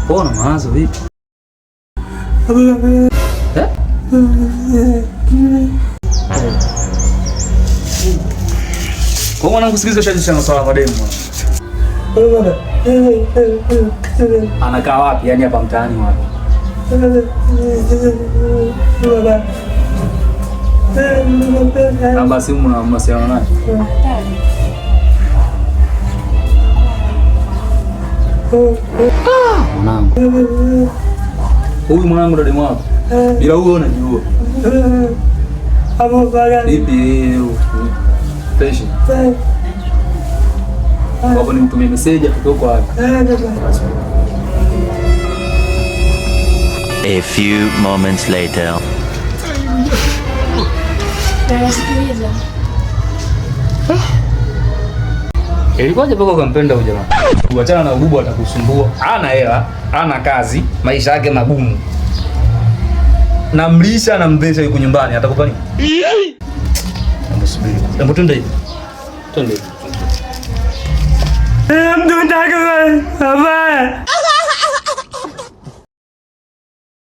Mbona mawazo vipi? Eh? Kwa mwanangu sikiliza shaji sana swala mademu. Anakaa wapi? Yaani hapa mtaani wapi? Namba simu na mawasiliano naye? Mwanangu. Huyu mwanangu ndo demu wako. Bila huyo unajua. Vipi? Fresh. Hapo nimtumie message kutoka wapi? A few moments later. Nasikiliza. Ilikuwaje mpaka ukampenda huyu jamaa? Uachana na ububu atakusumbua. Hana hela, hana kazi, maisha yake magumu. Namlisha na mvesha yuko nyumbani, atakupa nini? Hebu subiri. Hebu twende hivi. Twende hivi. Mtu mtaka baba.